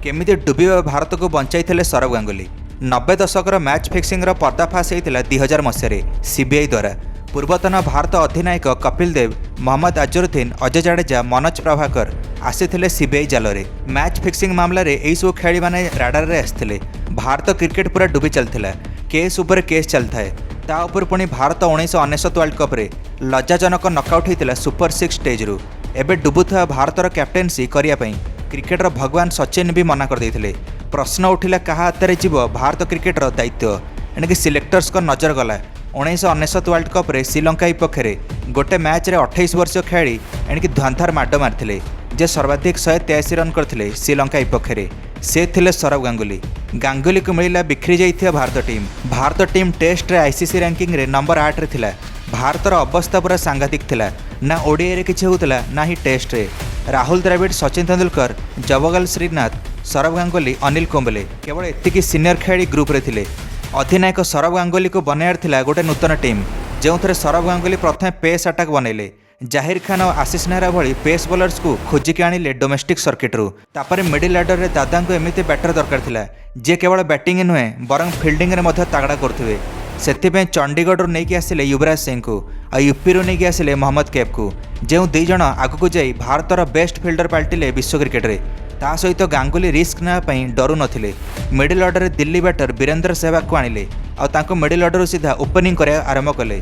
କେମିତି ଡୁବିବା ଭାରତକୁ ବଞ୍ଚାଇଥିଲେ ସୌରଭ ଗାଙ୍ଗୁଲି। 90 ଦଶକର ମ୍ୟାଚ୍ ଫିକ୍ସିଂର ପର୍ଦ୍ଦାଫାଶ ହେଇଥିଲା 2000 ମସିହାରେ ସିବିଆଇ ଦ୍ୱାରା। ପୂର୍ବତନ ଭାରତ ଅଧିନାୟକ କପିଲ ଦେବ, ମହମ୍ମଦ ଆଜରୁଦ୍ଦିନ, ଅଜୟ ଜାଡେଜା, ମନୋଜ ପ୍ରଭାକର ଆସିଥିଲେ ସିବିଆଇ ଜାଲରେ। ମ୍ୟାଚ୍ ଫିକ୍ସିଂ ମାମଲାରେ ଏଇସବୁ ଖେଳାଳିମାନେ ରାଡାରରେ ଆସିଥିଲେ। ଭାରତ କ୍ରିକେଟ ପୁରା ଡୁବି ଚାଲିଥିଲା। କେସ୍ ଉପରେ କେସ୍ ଚାଲିଥାଏ। ତା ଉପରେ ପୁଣି ଭାରତ 1999 ୱାର୍ଲଡ କପ୍ରେ ଲଜ୍ଜାଜନକ ନକଆଉଟ୍ ହେଇଥିଲା ସୁପର ସିକ୍ସ ଷ୍ଟେଜ୍ରୁ। ଏବେ ଡୁବୁଥିବା ଭାରତର କ୍ୟାପ୍ଟେନ୍ସି କରିବା ପାଇଁ କ୍ରିକେଟର ଭଗବାନ ସଚିନ ବି ମନା କରିଦେଇଥିଲେ। ପ୍ରଶ୍ନ ଉଠିଲା, କାହା ହାତରେ ଯିବ ଭାରତ କ୍ରିକେଟର ଦାୟିତ୍ୱ? ଏଣିକି ସିଲେକ୍ଟର୍ସଙ୍କ ନଜର ଗଲା 1999 ୱାର୍ଲଡ କପ୍ରେ ଶ୍ରୀଲଙ୍କା ବିପକ୍ଷରେ ଗୋଟେ ମ୍ୟାଚ୍ରେ 28 ବର୍ଷୀୟ ଖେଳାଳି ଏଣିକି ଧୁଆନ୍ଧାର ମାଡ଼ ମାରିଥିଲେ, ଯେ ସର୍ବାଧିକ 183 ରନ୍ କରିଥିଲେ ଶ୍ରୀଲଙ୍କା ବିପକ୍ଷରେ। ସେ ଥିଲେ ସୌରଭ ଗାଙ୍ଗୁଲି। ଗାଙ୍ଗୁଲିକୁ ମିଳିଲା ବିଖରି ଯାଇଥିବା ଭାରତ ଟିମ୍। ଭାରତ ଟିମ୍ ଟେଷ୍ଟରେ ଆଇସିସି ରାଙ୍କିଙ୍ଗରେ ନମ୍ବର 8ରେ ଥିଲା। ଭାରତର ଅବସ୍ଥା ପୁରା ସାଂଘାତିକ ଥିଲା। ନା ଓଡିଆଇରେ କିଛି ହେଉଥିଲା, ନା ହିଁ ଟେଷ୍ଟରେ। ରାହୁଲ ଦ୍ରାବିଡ଼, ସଚିନ ତେନ୍ଦୁଲକର, ଜବଗଲ ଶ୍ରୀନାଥ, ସୌରଭ ଗାଙ୍ଗୁଲି, ଅନିଲ କୁମ୍ବଲେ, କେବଳ ଏତିକି ସିନିୟର ଖେଳାଳି ଗ୍ରୁପରେ ଥିଲେ। ଅଧିନାୟକ ସୌରଭ ଗାଙ୍ଗୁଲିକୁ ବନାଇବାର ଥିଲା ଗୋଟେ ନୂତନ ଟିମ୍, ଯେଉଁଥିରେ ସୌରଭ ଗାଙ୍ଗୁଲି ପ୍ରଥମେ ପେସ୍ ଆଟାକ୍ ବନେଇଲେ। ଜାହିର ଖାନ ଓ ଆଶିଷ ନେହେରା ଭଳି ପେସ୍ ବୋଲର୍ସକୁ ଖୋଜିକି ଆଣିଲେ ଡୋମେଷ୍ଟିକ୍ ସର୍କିଟ୍ରୁ। ତାପରେ ମିଡିଲ୍ ଅର୍ଡରରେ ଦାଦାଙ୍କୁ ଏମିତି ବ୍ୟାଟର ଦରକାର ଥିଲା, ଯିଏ କେବଳ ବ୍ୟାଟିଂ ନୁହେଁ, ବରଂ ଫିଲ୍ଡିଂରେ ମଧ୍ୟ ତାଗଡ଼ା କରୁଥିବେ। ସେଥିପାଇଁ ଚଣ୍ଡିଗଡ଼ରୁ ନେଇକି ଆସିଲେ ୟୁବରାଜ ସିଂଙ୍କୁ ଆଉ ୟୁପିରୁ ନେଇକି ଆସିଲେ ମହମ୍ମଦ କୈଫକୁ, ଯେଉଁ ଦୁଇ ଜଣ ଆଗକୁ ଯାଇ ଭାରତର ବେଷ୍ଟ ଫିଲ୍ଡର ପାଲଟିଲେ ବିଶ୍ୱ କ୍ରିକେଟରେ। ତା ସହିତ ଗାଙ୍ଗୁଲି ରିସ୍କ ନେବା ପାଇଁ ଡରୁ ନଥିଲେ। ମିଡିଲ୍ ଅର୍ଡରରେ ଦିଲ୍ଲୀ ବ୍ୟାଟର ବୀରେନ୍ଦ୍ର ସେହବାଗକୁ ଆଣିଲେ ଆଉ ତାଙ୍କୁ ମିଡିଲ୍ ଅର୍ଡରରୁ ସିଧା ଓପନିଂ କରିବା ଆରମ୍ଭ କଲେ।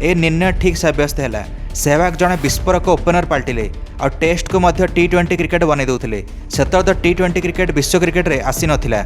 ଏ ନିର୍ଣ୍ଣୟ ଠିକ୍ ସାବ୍ୟସ୍ତ ହେଲା। ସେହବାଗ ଜଣେ ବିସ୍ଫୋରକ ଓପନର ପାଲଟିଲେ ଆଉ ଟେଷ୍ଟକୁ ମଧ୍ୟ ଟି-20 କ୍ରିକେଟ ବନେଇ ଦେଉଥିଲେ। ସେତେବେଳେ ତ ଟି-20 କ୍ରିକେଟ ବିଶ୍ୱ କ୍ରିକେଟରେ ଆସିନଥିଲା।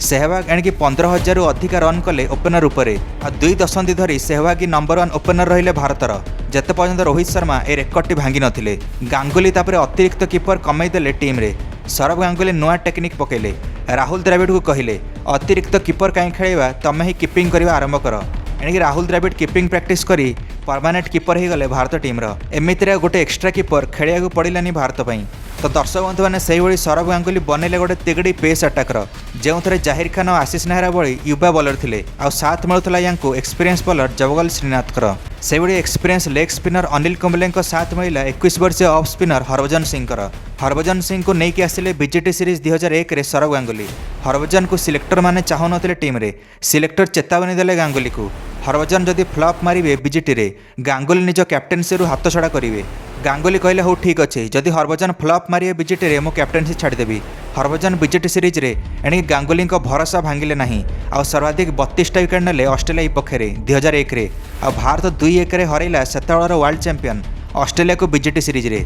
ସେହବାଗ ଏଣିକି 15,000ରୁ ଅଧିକା ରନ୍ କଲେ ଓପନର ଉପରେ। ଆଉ 2 ଦଶନ୍ଧି ଧରି ସେହବାଗ ହିଁ ନମ୍ବର ୱାନ୍ ଓପନର ରହିଲେ ଭାରତର, ଯେତେ ପର୍ଯ୍ୟନ୍ତ ରୋହିତ ଶର୍ମା ଏ ରେକର୍ଡଟି ଭାଙ୍ଗି ନଥିଲେ। ଗାଙ୍ଗୁଲି ତାପରେ ଅତିରିକ୍ତ କିପର କମେଇ ଦେଲେ ଟିମ୍ରେ। ସୌରଭ ଗାଙ୍ଗୁଲି ନୂଆ ଟେକ୍ନିକ୍ ପକେଇଲେ। ରାହୁଲ ଦ୍ରାବିଡ଼କୁ କହିଲେ, ଅତିରିକ୍ତ କିପର କାହିଁ ଖେଳାଇବା, ତମେ ହିଁ କିପିଂ କରିବା ଆରମ୍ଭ କର। ଏଣିକି ରାହୁଲ ଦ୍ରାବିଡ଼ କିପିଂ ପ୍ରାକ୍ଟିସ୍ କରି ପରମାନେଣ୍ଟ କିପର ହେଇଗଲେ ଭାରତ ଟିମ୍ର। ଏମିତିରେ ଆଉ ଗୋଟେ ଏକ୍ସଟ୍ରା କିପର ଖେଳିବାକୁ ପଡ଼ିଲାନି ଭାରତ ପାଇଁ। ତ ଦର୍ଶକ ବନ୍ଧୁମାନେ, ସେଇଭଳି ସୌରଭ ଗାଙ୍ଗୁଲି ବନେଇଲେ ଗୋଟେ ତିଗଡ଼ି ପେସ୍ ଆଟାକର, ଯେଉଁଥିରେ ଜାହିର ଖାନ ଓ ଆଶିଷ ନେହେରା ଭଳି ୟୁବା ବୋଲର ଥିଲେ ଆଉ ସାଥ ମିଳୁଥିଲା ୟାଙ୍କୁ ଏକ୍ସପିରିଏନ୍ସ ବୋଲର ଜବଗଲ ଶ୍ରୀନାଥଙ୍କର। ସେଇଭଳି ଏକ୍ସପିରିଏନ୍ସ ଲେଗ୍ ସ୍ପିନର ଅନିଲ କୁମ୍ବଲେଙ୍କ ସାଥ ମିଳିଲା 21 ବର୍ଷୀୟ ଅଫ୍ ସ୍ପିନର ହରଭଜନ ସିଂଙ୍କର। ହରଭଜନ ସିଂଙ୍କୁ ନେଇକି ଆସିଲେ ବିଜିଟି ସିରିଜ୍ 2001ରେ ସୌରଭ ଗାଙ୍ଗୁଲି। ହରଭଜନକୁ ସିଲେକ୍ଟରମାନେ ଚାହୁଁନଥିଲେ ଟିମ୍ରେ। ସିଲେକ୍ଟର ଚେତାବନୀ ଦେଲେ ଗାଙ୍ଗୁଲିକୁ, ହରଭଜନ ଯଦି ଫ୍ଲପ୍ ମାରିବେ ବିଜିଟିରେ, ଗାଙ୍ଗୁଲି ନିଜ କ୍ୟାପ୍ଟେନ୍ସିରୁ ହାତଛଡ଼ା କରିବେ। ଗାଙ୍ଗୁଲି କହିଲେ, ହଉ ଠିକ୍ ଅଛି, ଯଦି ହରଭଜନ ଫ୍ଲପ୍ ମାରିବେ ବିଜିଟିରେ, ମୁଁ କ୍ୟାପ୍ଟେନ୍ସି ଛାଡ଼ିଦେବି। ହରଭଜନ ବିଜିଟି ସିରିଜ୍ରେ ଏଣିକି ଗାଙ୍ଗୁଲିଙ୍କ ଭରସା ଭାଙ୍ଗିଲେ ନାହିଁ ଆଉ ସର୍ବାଧିକ 32ଟା ୱିକେଟ୍ ନେଲେ ଅଷ୍ଟ୍ରେଲିଆ ବିପକ୍ଷରେ 2001ରେ। ଆଉ ଭାରତ 2-1ରେ ହରାଇଲା ସେତେବେଳର ୱାର୍ଲଡ ଚାମ୍ପିୟନ ଅଷ୍ଟ୍ରେଲିଆକୁ ବିଜିଟି ସିରିଜ୍ରେ।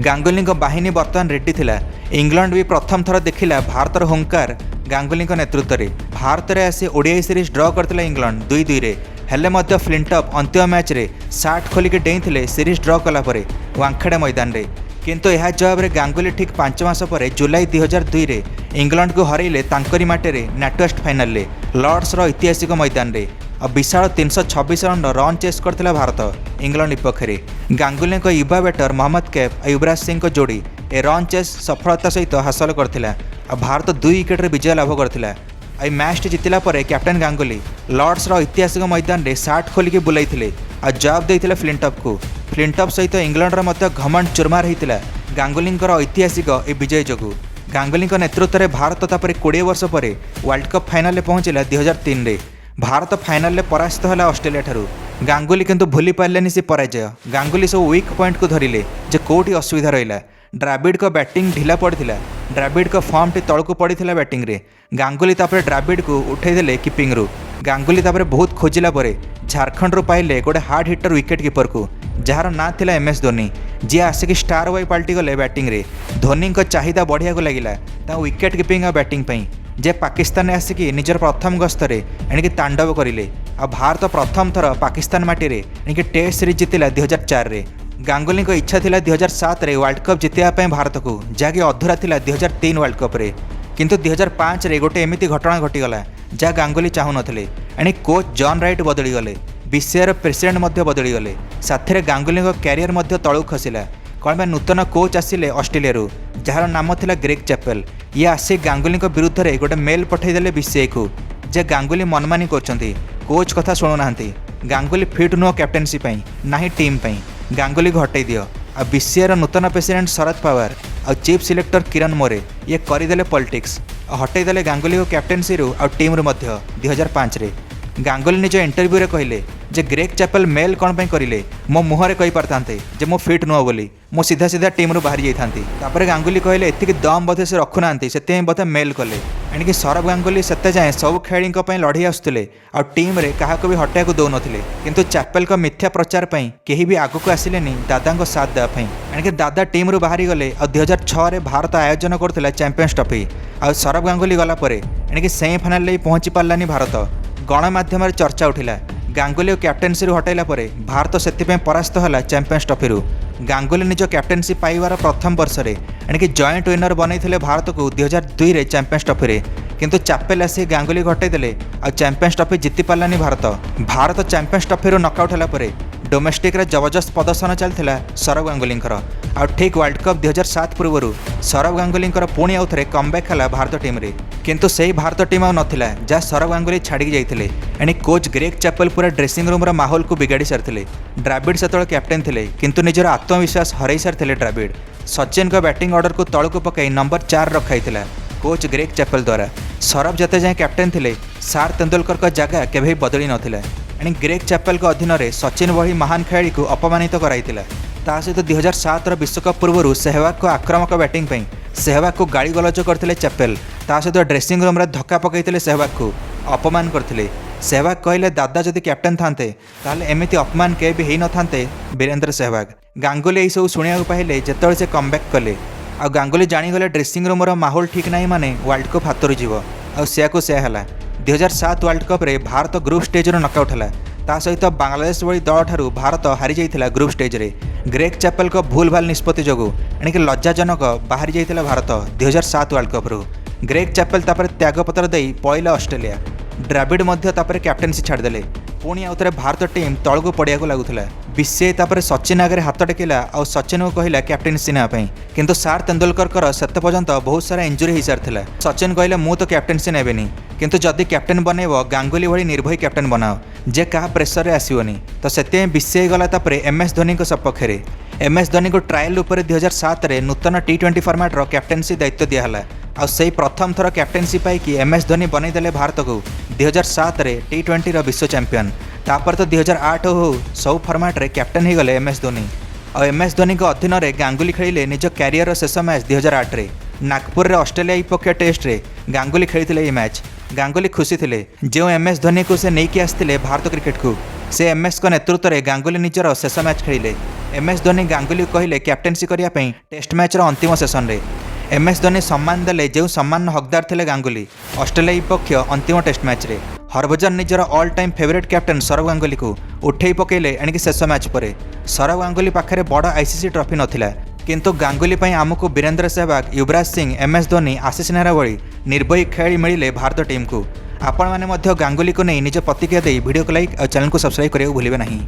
ଗାଙ୍ଗୁଲିଙ୍କ ବାହିନୀ ବର୍ତ୍ତମାନ ରେଡି ଥିଲା। ଇଂଲଣ୍ଡ ବି ପ୍ରଥମ ଥର ଦେଖିଲା ଭାରତର ହୁଙ୍କାର ଗାଙ୍ଗୁଲିଙ୍କ ନେତୃତ୍ୱରେ। ଭାରତରେ ଆସି ଓଡିଆଇ ସିରିଜ୍ ଡ୍ର କରିଥିଲା ଇଂଲଣ୍ଡ 2-2ରେ। ହେଲେ ମଧ୍ୟ ଫ୍ଲିଣ୍ଟଅଫ୍ ଅନ୍ତିମ ମ୍ୟାଚ୍ରେ ସାର୍ଟ ଖୋଲିକି ଡେଇଁଥିଲେ ସିରିଜ୍ ଡ୍ର କଲା ପରେ ୱାଙ୍ଖେଡ଼େ ମଇଦାନରେ। କିନ୍ତୁ ଏହା ଜବାବରେ ଗାଙ୍ଗୁଲି ଠିକ୍ 5 ମାସ ପରେ ଜୁଲାଇ 2002ରେ ଇଂଲଣ୍ଡକୁ ହରାଇଲେ ତାଙ୍କରି ମାଟିରେ, ନାଟୱେଷ୍ଟ ଫାଇନାଲରେ, ଲର୍ଡସର ଐତିହାସିକ ମଇଦାନରେ। ଆଉ ବିଶାଳ 326 ରନ୍ର ରନ୍ ଚେସ୍ କରିଥିଲା ଭାରତ ଇଂଲଣ୍ଡ ବିପକ୍ଷରେ। ଗାଙ୍ଗୁଲିଙ୍କ ୟୁବା ବ୍ୟାଟର ମହମ୍ମଦ କୈଫ୍ ଆଉ ୟୁବରାଜ ସିଂଙ୍କ ଯୋଡ଼ି ଏ ରନ୍ ଚେସ୍ ସଫଳତା ସହିତ ହାସଲ କରିଥିଲା ଆଉ ଭାରତ 2 ୱିକେଟରେ ବିଜୟ ଲାଭ କରିଥିଲା। ଆଉ ଏହି ମ୍ୟାଚ୍ଟି ଜିତିଲା ପରେ କ୍ୟାପ୍ଟେନ୍ ଗାଙ୍ଗୁଲି ଲର୍ଡସର ଐତିହାସିକ ମଇଦାନରେ ସାର୍ଟ ଖୋଲିକି ବୁଲାଇଥିଲେ ଆଉ ଜବାବ ଦେଇଥିଲେ ଫ୍ଲିଣ୍ଟଅଫ୍କୁ। ଫ୍ଲିଣ୍ଟଅଫ୍ ସହିତ ଇଂଲଣ୍ଡର ମଧ୍ୟ ଘମଣ୍ଡ ଚୁରମାର ହେଇଥିଲା ଗାଙ୍ଗୁଲିଙ୍କର ଐତିହାସିକ ଏ ବିଜୟ ଯୋଗୁଁ। ଗାଙ୍ଗୁଲିଙ୍କ ନେତୃତ୍ୱରେ ଭାରତ ତାପରେ 20 ବର୍ଷ ପରେ ୱାର୍ଲଡ କପ୍ ଫାଇନାଲରେ ପହଞ୍ଚିଲା 2003ରେ। ଭାରତ ଫାଇନାଲରେ ପରାସ୍ତ ହେଲା ଅଷ୍ଟ୍ରେଲିଆ ଠାରୁ। ଗାଙ୍ଗୁଲି କିନ୍ତୁ ଭୁଲି ପାରିଲେନି ସେ ପରାଜୟ। ଗାଙ୍ଗୁଲି ସବୁ ୱିକ୍ ପଏଣ୍ଟକୁ ଧରିଲେ ଯେ କୋଉଠି ଅସୁବିଧା ରହିଲା। ଦ୍ରାବିଡ଼ଙ୍କ ବ୍ୟାଟିଂ ଢିଲା ପଡ଼ିଥିଲା। ଦ୍ରାବିଡ଼ଙ୍କ ଫର୍ମଟି ତଳକୁ ପଡ଼ିଥିଲା ବ୍ୟାଟିଂରେ। ଗାଙ୍ଗୁଲି ତାପରେ ଦ୍ରାବିଡ଼କୁ ଉଠାଇଦେଲେ କିପିଂରୁ। ଗାଙ୍ଗୁଲି ତାପରେ ବହୁତ ଖୋଜିଲା ପରେ ଝାଡ଼ଖଣ୍ଡରୁ ପାଇଲେ ଗୋଟେ ହାର୍ଡ ହିଟର ୱିକେଟ୍ କିପରକୁ, ଯାହାର ନାଁ ଥିଲା ଏମ୍ ଏସ୍ ଧୋନି, ଯିଏ ଆସିକି ଷ୍ଟାର ବୟ ପାଲଟିଗଲେ ବ୍ୟାଟିଂରେ। ଧୋନିଙ୍କ ଚାହିଦା ବଢ଼ିବାକୁ ଲାଗିଲା ତାଙ୍କ ୱିକେଟ୍ କିପିଂ ଆଉ ବ୍ୟାଟିଂ ପାଇଁ, ଯେ ପାକିସ୍ତାନରେ ଆସିକି ନିଜର ପ୍ରଥମ ଗସ୍ତରେ ଏଣିକି ତାଣ୍ଡବ କରିଲେ ଆଉ ଭାରତ ପ୍ରଥମ ଥର ପାକିସ୍ତାନ ମାଟିରେ ଏଣିକି ଟେଷ୍ଟ ସିରିଜ୍ ଜିତିଲା 2004ରେ। ଗାଙ୍ଗୁଲିଙ୍କ ଇଚ୍ଛା ଥିଲା 2007ରେ ୱାର୍ଲଡ କପ୍ ଜିତିବା ପାଇଁ ଭାରତକୁ, ଯାହାକି ଅଧୁରା ଥିଲା 2003 ୱାର୍ଲଡ କପ୍ରେ। କିନ୍ତୁ 2005ରେ ଗୋଟେ ଏମିତି ଘଟଣା ଘଟିଗଲା, ଯାହା ଗାଙ୍ଗୁଲି ଚାହୁଁନଥିଲେ। ଏଣି କୋଚ୍ ଜନ୍ ରାଇଟ୍ ବଦଳିଗଲେ, ବିସିସିଆଇର ପ୍ରେସିଡେଣ୍ଟ ମଧ୍ୟ ବଦଳିଗଲେ, ସାଥିରେ ଗାଙ୍ଗୁଲିଙ୍କ କ୍ୟାରିୟର ମଧ୍ୟ ତଳକୁ ଖସିଲା। କ'ଣ ପାଇଁ? ନୂତନ କୋଚ୍ ଆସିଲେ ଅଷ୍ଟ୍ରେଲିଆରୁ, ଯାହାର ନାମ ଥିଲା ଗ୍ରେଗ୍ ଚାପେଲ୍। ଇଏ ଆସି ଗାଙ୍ଗୁଲିଙ୍କ ବିରୁଦ୍ଧରେ ଗୋଟେ ମେଲ୍ ପଠାଇଦେଲେ ବିସିସିଆଇକୁ ଯେ ଗାଙ୍ଗୁଲି ମନମାନି କରୁଛନ୍ତି, କୋଚ୍ କଥା ଶୁଣୁନାହାନ୍ତି, ଗାଙ୍ଗୁଲି ଫିଟ୍ ନୁହଁ କ୍ୟାପ୍ଟେନ୍ସି ପାଇଁ ନାହିଁ ଟିମ୍ ପାଇଁ, ଗାଙ୍ଗୁଲିକୁ ହଟେଇ ଦିଅ। ଆଉ ବିସିସିଆଇର ନୂତନ ପ୍ରେସିଡେଣ୍ଟ ଶରଦ ପାୱାର ଆଉ ଚିଫ୍ ସିଲେକ୍ଟର କିରଣ ମୋରେ ଇଏ କରିଦେଲେ ପଲିଟିକ୍ସ ଆଉ ହଟେଇ ଦେଲେ ଗାଙ୍ଗୁଲିକୁ କ୍ୟାପ୍ଟେନ୍ସିରୁ ଆଉ ଟିମ୍ରୁ ମଧ୍ୟ। 2005ରେ ଗାଙ୍ଗୁଲି ନିଜ ଇଣ୍ଟରଭ୍ୟୁରେ କହିଲେ ଯେ ଗ୍ରେଗ୍ ଚାପେଲ୍ ମେଲ୍ କ'ଣ ପାଇଁ କରିଲେ? ମୋ ମୁହଁରେ କହିପାରିଥାନ୍ତେ ଯେ ମୁଁ ଫିଟ୍ ନୁହଁ ବୋଲି, ମୁଁ ସିଧା ସିଧା ଟିମ୍ରୁ ବାହାରି ଯାଇଥାନ୍ତି। ତାପରେ ଗାଙ୍ଗୁଲି କହିଲେ, ଏତିକି ଦମ୍ ବୋଧେ ସେ ରଖୁନାହାନ୍ତି, ସେଥିପାଇଁ ବୋଧେ ମେଲ୍ କଲେ। ଏଣିକି ସୌରଭ ଗାଙ୍ଗୁଲି ସେତେ ଯାଏଁ ସବୁ ଖେଳାଳିଙ୍କ ପାଇଁ ଲଢ଼େଇ ଆସୁଥିଲେ ଆଉ ଟିମ୍ରେ କାହାକୁ ବି ହଟାଇବାକୁ ଦେଉନଥିଲେ। କିନ୍ତୁ ଚାପେଲଙ୍କ ମିଥ୍ୟା ପ୍ରଚାର ପାଇଁ କେହି ବି ଆଗକୁ ଆସିଲେନି ଦାଦାଙ୍କ ସାଥ ଦେବା ପାଇଁ। ଏଣିକି ଦାଦା ଟିମ୍ରୁ ବାହାରିଗଲେ ଆଉ 2006ରେ ଭାରତ ଆୟୋଜନ କରୁଥିଲା ଚାମ୍ପିୟନ୍ସ ଟ୍ରଫି। ଆଉ ସୌରଭ ଗାଙ୍ଗୁଲି ଗଲା ପରେ ଏଣିକି ସେମିଫାଇନାଲରେ ବି ପହଞ୍ଚି ପାରିଲାନି ଭାରତ। ଗଣମାଧ୍ୟମରେ ଚର୍ଚ୍ଚା ଉଠିଲା, ଗାଙ୍ଗୁଲିକୁ କ୍ୟାପ୍ଟେନ୍ସିରୁ ହଟାଇଲା ପରେ ଭାରତ ସେଥିପାଇଁ ପରାସ୍ତ ହେଲା ଚାମ୍ପିୟନ୍ସ ଟ୍ରଫିରୁ। ଗାଙ୍ଗୁଲି ନିଜ କ୍ୟାପ୍ଟେନ୍ସି ପାଇବାର ପ୍ରଥମ ବର୍ଷରେ ଏଣିକି ଜଏଣ୍ଟ ୱିନର ବନେଇଥିଲେ ଭାରତକୁ 2002ରେ ଚାମ୍ପିୟନ୍ସ ଟ୍ରଫିରେ। କିନ୍ତୁ ଚାପେଲ ଆସି ଗାଙ୍ଗୁଲିକୁ ହଟାଇ ଦେଲେ ଆଉ ଚାମ୍ପିୟନ୍ସ ଟ୍ରଫି ଜିତି ପାରିଲାନି ଭାରତ। ଭାରତ ଚାମ୍ପିୟନ୍ସ ଟ୍ରଫିରୁ ନକଆଉଟ୍ ହେଲା ପରେ ଡୋମେଷ୍ଟିକ୍ରେ ଜବରଦସ୍ତ ପ୍ରଦର୍ଶନ ଚାଲିଥିଲା ସୌରଭ ଗାଙ୍ଗୁଲିଙ୍କର। ଆଉ ଠିକ୍ ୱାର୍ଲଡ କପ୍ 2007 ପୂର୍ବରୁ ସୌରଭ ଗାଙ୍ଗୁଲିଙ୍କର ପୁଣି ଆଉ ଥରେ କମ୍ବ୍ୟାକ୍ ହେଲା ଭାରତ ଟିମ୍ରେ। କିନ୍ତୁ ସେଇ ଭାରତ ଟିମ୍ ଆଉ ନଥିଲା ଯାହା ସୌରଭ ଗାଙ୍ଗୁଲି ଛାଡ଼ିକି ଯାଇଥିଲେ। ଏଣି କୋଚ୍ ଗ୍ରେଗ୍ ଚାପେଲ ପୁରା ଡ୍ରେସିଂ ରୁମ୍ର ମାହୋଲକୁ ବିଗାଡ଼ି ସାରିଥିଲେ। ଦ୍ରାବିଡ଼ ସେତେବେଳେ କ୍ୟାପ୍ଟେନ୍ ଥିଲେ, କିନ୍ତୁ ନିଜର ଆତ୍ମବିଶ୍ୱାସ ହରାଇ ସାରିଥିଲେ ଦ୍ରାବିଡ଼। ସଚିନଙ୍କ ବ୍ୟାଟିଂ ଅର୍ଡରକୁ ତଳକୁ ପକାଇ ନମ୍ବର 4 ରଖାଇଥିଲା କୋଚ୍ ଗ୍ରେଗ୍ ଚାପେଲ ଦ୍ୱାରା। ସୌରଭ ଯେତେ ଯାଏଁ କ୍ୟାପ୍ଟେନ୍ ଥିଲେ, ସାର୍ ତେନ୍ଦୁଲକରଙ୍କ ଜାଗା କେବେ ବି ବଦଳି ନଥିଲା। ଏଣି ଗ୍ରେଗ୍ ଚାପେଲଙ୍କ ଅଧୀନରେ ସଚିନ ଭଳି ମହାନ ଖେଳାଳିକୁ ଅପମାନିତ କରାଇଥିଲା। ତା ସହିତ 2007ର ବିଶ୍ୱକପ୍ ପୂର୍ବରୁ ସେହୱାଗଙ୍କ ଆକ୍ରମକ ବ୍ୟାଟିଂ ପାଇଁ ସେହୱାଗକୁ ଗାଳିଗଲଜ କରିଥିଲେ ଚାପେଲ। ତା ସହିତ ଡ୍ରେସିଂ ରୁମ୍ରେ ଧକ୍କା ପକାଇଥିଲେ, ସେହୱାଗକୁ ଅପମାନ କରିଥିଲେ। ସେହୱାଗ କହିଲେ, ଦାଦା ଯଦି କ୍ୟାପ୍ଟେନ୍ ଥାନ୍ତେ, ତାହେଲେ ଏମିତି ଅପମାନ କେବେ ବି ହେଇନଥାନ୍ତେ ବୀରେନ୍ଦ୍ର ସେହୱାଗ। ଗାଙ୍ଗୁଲି ଏହିସବୁ ଶୁଣିବାକୁ ପାଇଲେ ଯେତେବେଳେ ସେ କମ୍ବ୍ୟାକ୍ କଲେ। ଆଉ ଗାଙ୍ଗୁଲି ଜାଣିଗଲେ ଡ୍ରେସିଂ ରୁମ୍ର ମାହୋଲ ଠିକ୍ ନାହିଁ ମାନେ ୱାର୍ଲଡ କପ୍ ହାତରୁ ଯିବ। ଆଉ ସେୟାକୁ ସେୟା ହେଲା। 2007 ୱାର୍ଲଡ କପ୍ରେ ଭାରତ ଗ୍ରୁପ୍ ଷ୍ଟେଜ୍ରୁ ନକଆଉଟ୍ ହେଲା। ତା ସହିତ ବାଂଲାଦେଶ ଭଳି ଦଳଠାରୁ ଭାରତ ହାରିଯାଇଥିଲା ଗ୍ରୁପ୍ ଷ୍ଟେଜ୍ରେ। ଗ୍ରେଗ୍ ଚାପେଲଙ୍କ ଭୁଲ ଭାଲ ନିଷ୍ପତ୍ତି ଯୋଗୁଁ ଏଣିକି ଲଜ୍ଜାଜନକ ବାହାରି ଯାଇଥିଲା ଭାରତ 2007 ୱାର୍ଲଡ କପ୍ରୁ। ଗ୍ରେଗ୍ ଚାପେଲ ତାପରେ ତ୍ୟାଗପତ୍ର ଦେଇ ପଳେଇଲା ଅଷ୍ଟ୍ରେଲିଆ। ଦ୍ରାବିଡ଼ ମଧ୍ୟ ତାପରେ କ୍ୟାପ୍ଟେନ୍ସି ଛାଡ଼ିଦେଲେ। ପୁଣି ଆଉଥରେ ଭାରତ ଟିମ୍ ତଳକୁ ପଡ଼ିବାକୁ ଲାଗୁଥିଲା। ବିସିସିଆଇ ତାପରେ ସଚିନ ଆଗରେ ହାତ ଟେକିଲା ଆଉ ସଚିନକୁ କହିଲା କ୍ୟାପ୍ଟେନ୍ସି ନେବା ପାଇଁ। କିନ୍ତୁ ସାର୍ ତେନ୍ଦୁଲକରଙ୍କର ସେତେ ପର୍ଯ୍ୟନ୍ତ ବହୁତ ସାରା ଇଞ୍ଜୁରି ହେଇସାରିଥିଲା। ସଚିନ କହିଲେ, ମୁଁ ତ କ୍ୟାପ୍ଟେନ୍ସି ନେବେନି, କିନ୍ତୁ ଯଦି କ୍ୟାପ୍ଟେନ୍ ବନେଇବ, ଗାଙ୍ଗୁଲି ଭଳି ନିର୍ଭୟ କ୍ୟାପ୍ଟେନ୍ ବନାଅ, ଯେ କାହା ପ୍ରେସରରେ ଆସିବନି। ତ ସେଥିପାଇଁ ବିସିସିଆଇ ଗଲା ତାପରେ ଏମ୍ ଏସ୍ ଧୋନିଙ୍କ ସପକ୍ଷରେ। ଏମ୍ ଏସ୍ ଧୋନିଙ୍କୁ ଟ୍ରାଏଲ୍ ଉପରେ 2007ରେ ନୂତନ ଟି20 ଫର୍ମାଟ୍ର କ୍ୟାପ୍ଟେନ୍ସି ଦାୟିତ୍ୱ ଦିଆହେଲା। ଆଉ ସେଇ ପ୍ରଥମ ଥର କ୍ୟାପ୍ଟେନ୍ସି ପାଇକି ଏମ୍ ଏସ୍ ଧୋନି ବନେଇଦେଲେ ଭାରତକୁ 2007ରେ ଟି20ର ବିଶ୍ୱ ଚାମ୍ପିୟନ୍। ତାପରେ ତ 2008 ହଉ ସବୁ ଫର୍ମାଟ୍ରେ କ୍ୟାପ୍ଟେନ୍ ହେଇଗଲେ ଏମ୍ ଏସ୍ ଧୋନି। ଆଉ ଏମ୍ ଏସ୍ ଧୋନିଙ୍କ ଅଧୀନରେ ଗାଙ୍ଗୁଲି ଖେଳିଲେ ନିଜ କ୍ୟାରିୟରର ଶେଷ ମ୍ୟାଚ୍। 2008ରେ ନାଗପୁରରେ ଅଷ୍ଟ୍ରେଲିଆ ବିପକ୍ଷ ଟେଷ୍ଟରେ ଗାଙ୍ଗୁଲି ଖେଳିଥିଲେ ଏହି ମ୍ୟାଚ୍। ଗାଙ୍ଗୁଲି ଖୁସି ଥିଲେ। ଯେଉଁ ଏମ୍ ଏସ୍ ଧୋନିକୁ ସେ ନେଇକି ଆସିଥିଲେ ଭାରତ କ୍ରିକେଟକୁ, ସେ ଏମ୍ ଏସ୍ଙ୍କ ନେତୃତ୍ୱରେ ଗାଙ୍ଗୁଲି ନିଜର ଶେଷ ମ୍ୟାଚ୍ ଖେଳିଲେ। ଏମ୍ ଏସ୍ ଧୋନି ଗାଙ୍ଗୁଲିକୁ କହିଲେ କ୍ୟାପ୍ଟେନ୍ସି କରିବା ପାଇଁ ଟେଷ୍ଟ ମ୍ୟାଚ୍ର ଅନ୍ତିମ ସେସନରେ। ଏମ୍ ଏସ୍ ଧୋନି ସମ୍ମାନ ଦେଲେ ଯେଉଁ ସମ୍ମାନର ହକଦାର ଥିଲେ ଗାଙ୍ଗୁଲି ଅଷ୍ଟ୍ରେଲିଆ ବିପକ୍ଷ ଅନ୍ତିମ ଟେଷ୍ଟ ମ୍ୟାଚ୍ରେ। ହରଭଜନ ନିଜର all time favourite captain Sourav ଗାଙ୍ଗୁଲିକୁ ଉଠେଇ ପକାଇଲେ ଏଣିକି ଶେଷ ମ୍ୟାଚ୍ ପରେ। ସୌରଭ ଗାଙ୍ଗୁଲି ପାଖରେ ବଡ଼ ଆଇସିସି ଟ୍ରଫି ନଥିଲା, କିନ୍ତୁ ଗାଙ୍ଗୁଲି ପାଇଁ ଆମକୁ ବୀରେନ୍ଦ୍ର ସେହବାଗ, ୟୁବରାଜ ସିଂ, ଏମ୍ ଏସ୍ ଧୋନି, ଆଶିଷ ନେହେରା ଭଳି ନିର୍ଭୟୀ ଖେଳାଳି ମିଳିଲେ ଭାରତ ଟିମ୍କୁ। ଆପଣମାନେ ମଧ୍ୟ ଗାଙ୍ଗୁଲିକୁ ନେଇ ନିଜ ପ୍ରତିକ୍ରିୟା ଦେଇ ଭିଡ଼ିଓକୁ ଲାଇକ୍ ଆଉ ଚ୍ୟାନେଲକୁ ସବସ୍କ୍ରାଇବ୍ କରିବାକୁ ଭୁଲିବେ ନାହିଁ।